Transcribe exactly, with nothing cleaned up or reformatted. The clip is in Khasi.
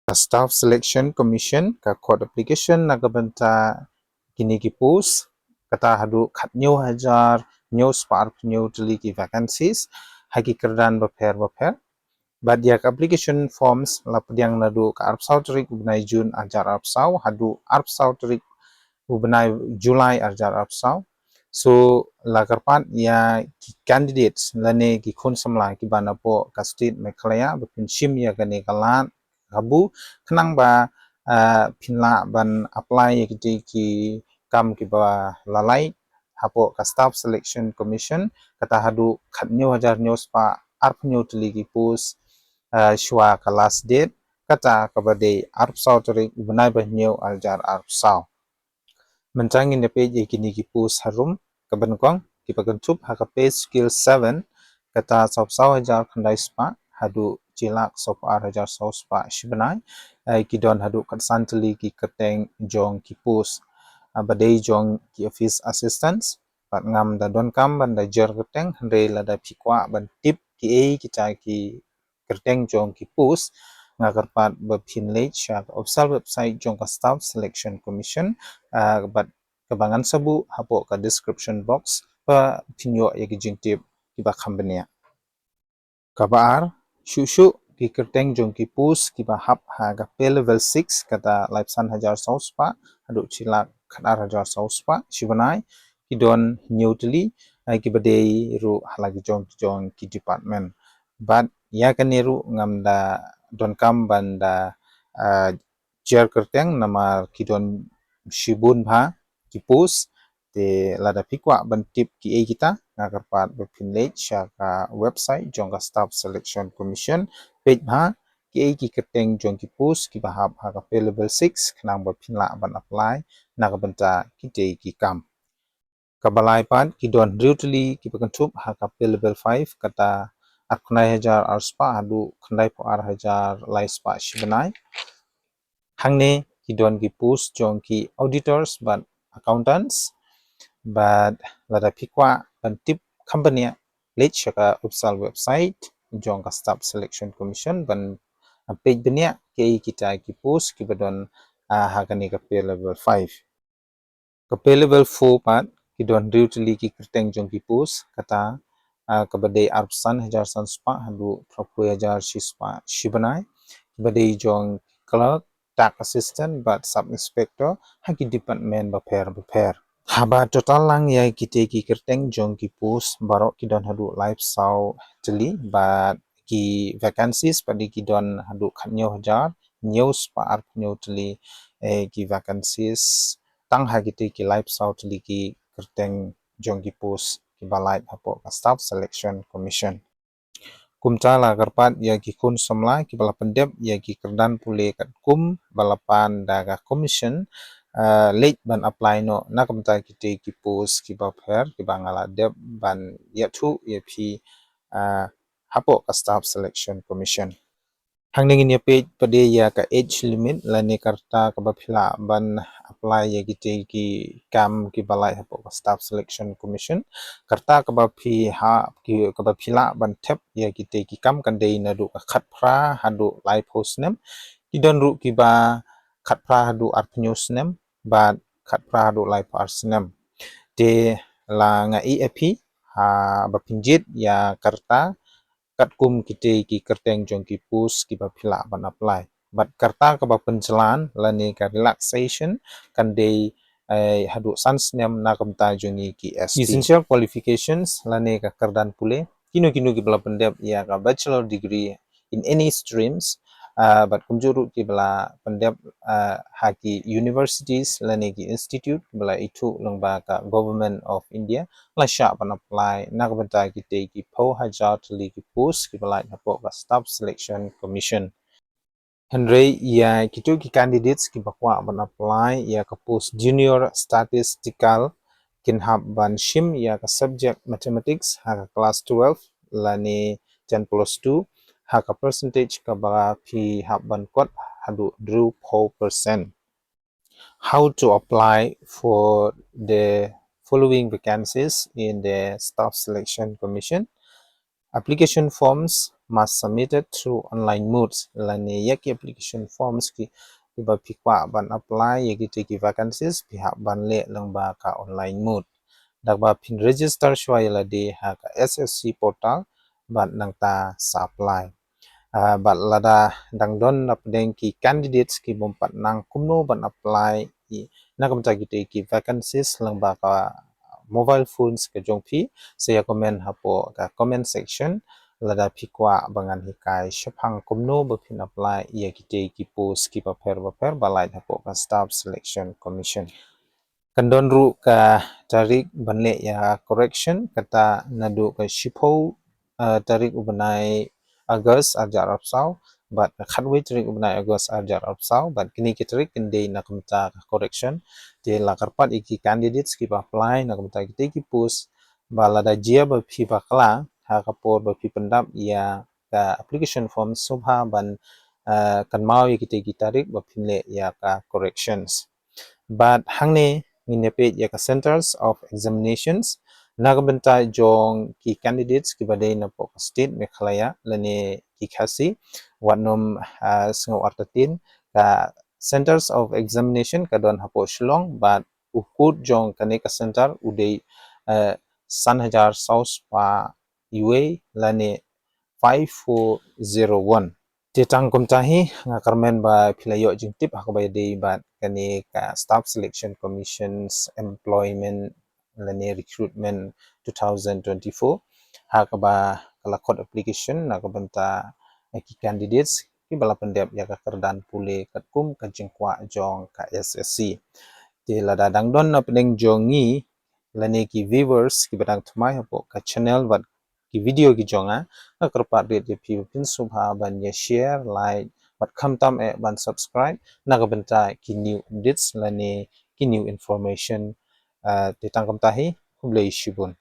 Ka Staff Selection Commission ka khot application na ka bynta kine ki post, kata haduh khathynñiew hajar hynñiew spah arphew hynñiew tylli ki vacancies ha ki kyrdan bapher bapher. Bad ïa ka application forms la pdiang naduh ka arphew saw tarik u bnai June hajar arphew saw haduh arphew saw tarik u bnai July hajar arphew saw. So la kyrpad ïa ki candidates lane ki khun samla kiba na poh ka state Meghalaya ba phin shim ïa kane ka lad kabu khnang ba, ah, phin lah ban apply ïa kiti ki kam kiba la lait hapoh ka Staff Selection Commission, kata haduh khathynñiew hajar hynñiew spah arphew hynñiew tylli ki post, ah, shuwa ka last date, kata kaba dei arphew saw tarik u bnai ba hynñiew hajar arphew saw. Mynta ngin ïa peit ïa kine ki post harum. Kaba nyngkong, kiba kynthup ha ka pay scale seven, kata sawphew saw hajar khyndai spah haduh shi lak sawphew ar hajar saw spah shi bnai. Eh, ki don haduh khatsan tylli ki kyrteng jong ki post, ah, ba dei jong ki office assistants. Bad ngam da donkam ban da jer kyrteng, hynrei lada phi kwah ban tip kiei kita ki kyrteng jong ki post, nga kyrpad ba phin leit sha ka official website jong ka Staff Selection Commission, ah, bad kaba ngan sa buh hapoh ka description box ba phin ïoh ïa ki jingtip kiba kham bniah. Kaba ar, shuh shuh ki kyrteng jong ki post kiba hap ha ka pay level six, kata laiphew san hajar saw spah haduh shi lak khatar hajar saw spah shi bnai, ki don hynñiew tylli, eh, kiba dei ruh ha la ki jong ki jong ki department. Bad ïa kane ruh ngam da donkam ban da, ah, jer kyrteng namar ki don shibun bha ki post. Te lada phi kwah ban tip kiei kita, nga kyrpad ba phin leit sha ka website jong ka Staff Selection Commission, peit bha kiei ki kyrteng jong ki post kiba hap ha ka pay level six khnang ba phin lah ban apply na ka bynta kitei ki kam. Kaba lai pat, ki don hynriew tylli kiba kynthup ha ka pay level five, kata arphew khyndai hajar ar spah haduh khyndaiphew ar hajar lai spah shi bnai. Hangne ki don ki post jong ki auditors bad accountants. Bad lada phi kwah ban tip kham bniah, leit sha ka official website jong ka Staff Selection Commission ban peit bniah kiei kita ki post kiba don, ah, ha kane ka pay level five. Ka pay level four pat, ki don hynriew tylli ki kyrteng jong ki post, kata, ah, kaba dei arphew san hajar san spah haduh phra phew hajar shi spah shi bnai, kiba dei jong clerk, tax assistant bad sub inspector ha ki department bapher bapher. Haba total lang ïa kitei ki kyrteng jong ki post, baroh ki don haduh laiphew saw tylli, bad ki vacancies pat ki don haduh khathynñiew hajar hynñiew spah arphew hynñiew tylli, eh, ki vacancies tang ha kitei ki laiphew saw tylli ki kyrteng jong ki post kiba lait hapoh ka Staff Selection Commission. Kumta la kyrpad ïa ki khun samla kiba la pyndep ïa ki kyrdan pule katkum ba la pan da ka commission, eh, leit ban apply noh na ka bynta kitei ki post kiba pher kiba nga la dep ban ïathuh ïa phi, eh, hapoh ka Staff Selection Commission. Hangne ngin ïa peit pat ïa ka age limit lane ka rta kaba phi lah ban apply ïa kitei ki kam kiba lait hapoh ka Staff Selection Commission. Ka rta kaba phi ha, ki, kaba phi lah ban thep ïa kitei ki kam kan dei naduh ka khatphra haduh laiphew snem. Ki don ruh kiba khatphra haduh arphew snem bad khatphra haduh laiphew ar snem. Te la nga ïa phi haba phin jied ïa ka rta katkum kitei ki kyrteng jong ki post kiba phi lah ban apply. Bad ka rta kaba pynjlan lane ka relaxation kan dei, eh, haduh san snem na ka bynta jong ngi ki S T. Essential qualifications lane ka kyrdan pule, kino kino kiba la pyndep ïa ka bachelor degree in any streams, ah, bad kumjuh ruh kiba la pyndep, ah, ha ki universities lane ki institute kiba la ithuh lyngba ka Government of India, la shah ban apply na ka bynta kitei ki phew hajar tylli ki post kiba lait hapoh ka Staff Selection Commission. Hynrei ïa kito ki candidates kiba kwah ban apply ïa ka post Junior Statistical kin hap ban shim ïa ka subject Mathematics ha ka class twelve lane ten plus two ha ka percentage kaba phi hap ban kot haduh hynriewphew percent. How to apply for the following vacancies in the Staff Selection Commission. Application forms must submitted through online mode, lane ïa ki application forms ki, kiba phi kwah ban apply ïa kitei ki vacancies phi hap ban leh lyngba ka online mode. Da kaba phin register shuwa ïa lade ha ka S S C portal bad nangta sa apply. Ah, bad lada dang don na pdeng ki candidates ki bym pat nang kumno ban apply i, na ka bynta kitei ki vacancies lyngba ka mobile phones ka jong phi, sa ïa comment hapoh ka comment section. Lada phi kwah ba ngan hikai shaphang kumno ba phin apply ïa kitei ki post kiba pher ba pher ba lait hapoh ka Staff Selection Commission. Kan don ruh ka tarik ban leh ïa correction, kata naduh ka shiphew, eh, tarik u bnai August arhajar arphew saw bad ka khatwei tarik u bnai August arhajar arphew saw, bad kine ki tarik kin dei na ka bynta ka correction. Te la kyrpad ïa ki candidates kiba apply na ka bynta kitei ki post ba lada jia ba phi bakla ha ka por ba phi pyndap ïa ka application form, sngewbha ban, eh, kynmaw ïa kitei ki tarik ba phin leh ïa ka corrections. Bad hangne ngin ïa peit ïa ka Centres of Examinations na ka bynta jong ki candidates kiba dei napoh ka state Meghalaya lane ki Khasi, wat nym, ah, sngew artatien. Ka Centres of Examination ka don hapoh Shillong bad u code jong kane ka center u dei, eh, san hajar saw spah wei lane five four zero one. Te tang kumta hi, nga kyrmen ba phi la ïoh jingtip ha kaba ïadei bad kane ka Staff Selection Commission's Employment lane Recruitment two thousand twenty-four, ha kaba ka la khot application na ka bynta ki candidates kiba la pyndep ïa ka kyrdan pule katkum ka jingkwah jong ka S S C. Te lada dang don na pdeng jong ngi lane ki viewers kiba dang thymmai hapoh ka channel bad ki video ki jong nga, nga kyrpad rit ïa phi ba phin sngewbha ban ïa share, like bad khamtam eh ban subscribe na ka bynta ki new updates lane ki new information. Ah, te tang kumta hi, khublei shibun.